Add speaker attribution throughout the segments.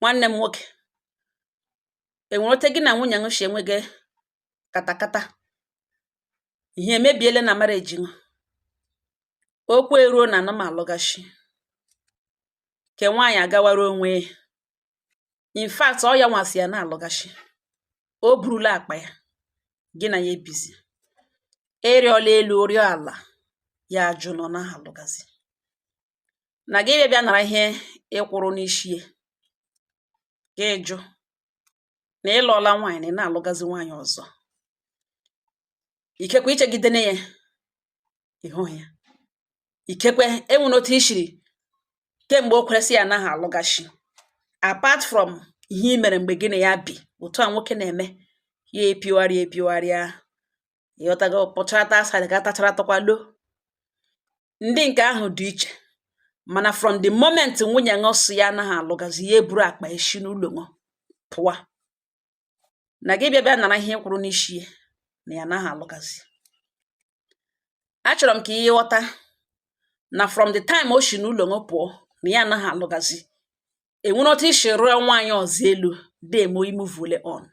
Speaker 1: Nwanne m nwoke, enwere ote gị na nwunye ṅụ shi enwege katakata, ihe emebiele na marriage ṅụ. Okwu eruo na anam alụgashi ke nwaanyị agawara onwe. In fact, ọ ya nwasị ya na-alụgashi, o burula akpa ya, gị na ya ebizi. Ịrịọla elu, rịọ ala, ya ajụ na ọ naghị alụgazi, na gị bịa bịa nara ihe ịkwụrụ n'ishi ya. Gị jụ na ịlụọla nwaanyị, na ị na-alụgazi nwaanyị ọzọ. Ikekwe ichegidene ya, ịhụghị ya. Ikekwe enwere otu ishiri kemgbe o kwere sị ya anaghị alụgashi, apart from ihe i mere mgbe gị na ya bi. Otu a nwoke na-eme ya, epiogharịa epiogharịa, ịghọtago, pụcharata aside, ga tachara tọkwa lo ndị nke ahụ dị iche. Mana from the moment nwunye ṅụ sị ya anaghị alụgazi, ya eburu akpa eshi n'ụlọ ṅụ pụwa, na gị bịa bịa nara ihe kwụrụ n'ishi ya, na ya anaghị alụgazi. Achọrọ m ka ị ghọta na from the time o shi n'ụlọ ṅụ pụọ na ya anaghị alụgazi, enwere otu isi rụọ nwaanyị ọzọ elu demo imuvule on.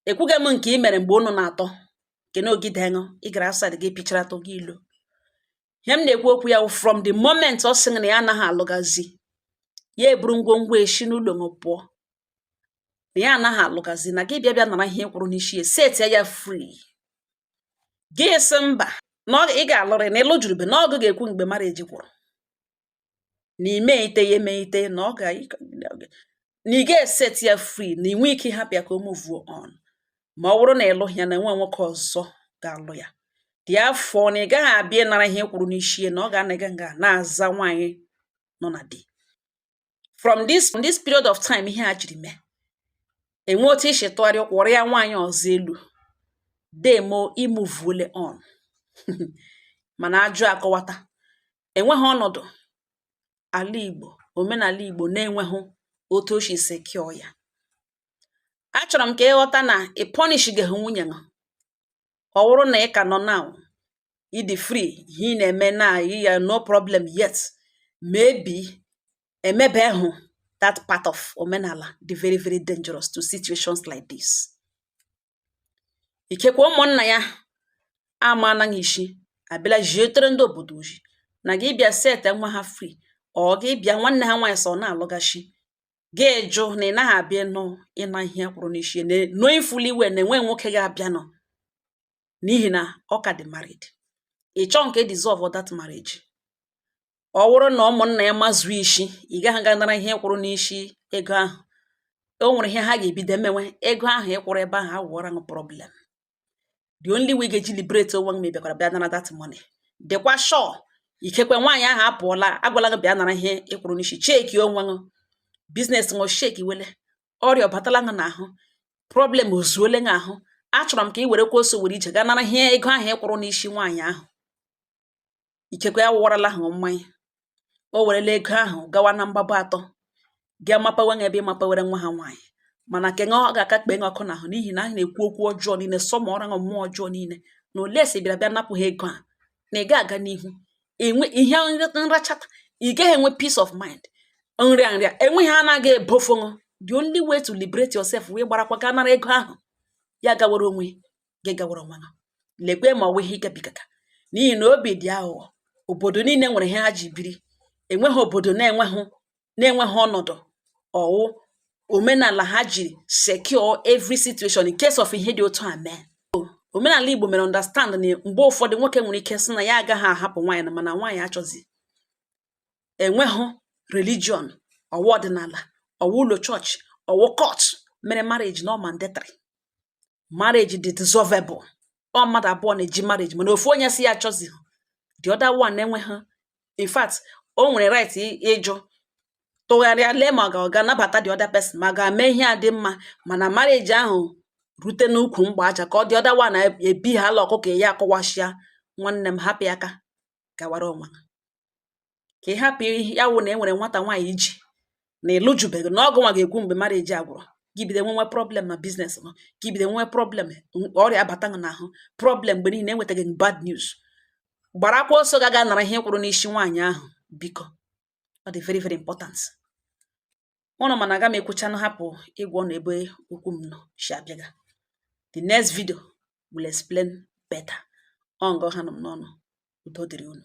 Speaker 1: Ekwughị m nke i mere mgbe unu na-atọ nke na ogide ṅụ, ị gara outside, gị pichara atọ gị ilo. Ihe m na-ekwu okwu ya wụ from the moment ọ sị na ya anaghị alụgazi, ya eburu ngwongwo eshi n'ụlọ ṅụ pụọ, na ya anaghị alụgazi, na gị bịa bịa nara ihe kwụrụ n'isi ya, set ya free. Gị sị mba, na ị ga-alụrị, na ịlụ jurube, na ọgụ ga-ekwu mgbe marriage kwụrụ, na ime ite ya eme ite, na ọ ga na ị ga-eset ya free, na ị nwee ike ịhapụ ya ka o move on. Ma ọ bụrụ na ịlụghị ya, na enwe nwoke ọzọ ga-alụ ya dị afọ, na ị gaghị abịa ịnara ihe kwụrụ n'isi ya, na ọ ga-anọga nga na-aza nwaanyị nọ na di. From this period of time, ihe a jiri mee, enwe otu isi tụgharịa ụkwụ rịa nwaanyị ọzọ elu demo imuvuole on. Mana ajụ akọwata, enweghị ọnọdụ ala Igbo, omenala Igbo na-enweghị otu o si secure ya. Achọrọ m ka ịghọta na ị punish gị nwunye gị. Ọ wụrụ na ị ka nọ now, ị dị free, ihe ị na-eme na ya, no problem yet. Maybe emebeghụ that part of omenala dị very very dangerous to situations like this. Ikekwe ụmụnna ya ama anaghị ishi abịala jietere ndị obodo oji na gị bịa set nwa ha free. Ọ gị bịa, nwanne ha nwaanyị sọ na-alụgashi, gị jụ na ị naghị abịa ịnụ ịna ihe kwụrụ n'isi, na knowing fully well na enwe nwoke ga-abịa nọ, n'ihi na ọ ka dị married. Ị chọọ nke dissolve that marriage. Ọ wụrụ na ụmụnna ya mazuo ishi, ị gaghị aga nara ihe kwụrụ n'isi ego ahụ. O nwere ihe ha ga-ebido mewe ego ahụ ị kwụrụ ebe ahụ, awụọra ṅụ problem. The only way ga-eji liberate onwe gị ma ị bịakwara bịa nara that money, dịkwa sure ikekwe nwaanyị ahụ apụọla, agwala gị bịa nara ihe ị kwụrụ n'isi. Cheki onwe gị, business ṅụ shake wele, ọrịa ọbatala ṅụ n'ahụ, problem ozuole ṅụ ahụ. Achọrọ m ka ị werekwa oso were ije gaa nara ihe ego ahụ ị kwụrụ n'isi nwaanyị ahụ. Ikekwe ya wụwarala ahụ mmanya, o werela ego ahụ gawa na mgbabọ atọ gị mapawe ebe ị mapawere nwa ha nwaanyị. Mana ke ọ ga-aka kpee ọkụ n'ahụ, n'ihi na a na-ekwu okwu ọjọọ niile, sọmọra ṅụ mmụọ ọjọọ niile, na ole esi bịara bịa napụ ha ego a, na ị ga-aga n'ihu enwe ihe nrachata, ị gaghị enwe peace of mind. Nrịa nrịa enweghị ha anaghị ebofonụ. The only way to liberate yourself wee gbarakwa gaa nara ego ahụ, ya gawara onwe gị, gawara onwe gị. Lekwe ma ọ wụ ihe ịgabigaga, n'ihi na obi dị aghụghọ. Obodo niile nwere ihe ha ji biri. Enweghị obodo na-enweghị ọnọdụ ọwụ omenala ha ji secure every situation in case of ihe dị otu a mee. Omenala Igbo mere understand na mgbe ụfọdụ nwoke nwere ike sị na ya agaghị ahapụ nwaanyị, mana nwaanyị achọzi. Enweghị religion, ọwụ ọdịnala, ọwụ ụlọ chọọchị, ọwụ court mere marriage na ọ mandatory. Marriage dị dissolvable. Ọ mmadụ abụọ na-eji marriage, mana ofu onye si ya achọzi, the other one enweghị. In fact, o nwere right ịjụ, tụgharịa lee ma ọ ga nabata the other person, ma ga-eme ihe a dị mma. Mana marriage ahụ rute n'ukwu mgba aja ka ọ dị other one ebi ha ala ọkụkọ ya akọwashịa. Nwanne m, hapụ ya aka gawara onwe ka ị hapụ ya. Wụ na e nwere nwata nwaanyị iji na ịlụjubeghị, na ọgụ nwa ga-ekwu mgbe marriage a gwụrụ, gị bido nwenwe problem na business nọ, gị bido nwenwe problem, ọrịa abata gị n'ahụ, problem mgbe niile, enwetaghị bad news. Gbarakwa ọsọ ga nara ihe kwụrụ n'isi nwaanyị ahụ, biko. Ọ dị very very important. Ụnụ mana aga m ekwuchanụ hapụ ịgwa ụnụ ebe okwu m nọ shi abịaga. The next video will explain better. Ọ ngọ ha nọ m n'ọnụ. Udo dịrị unu.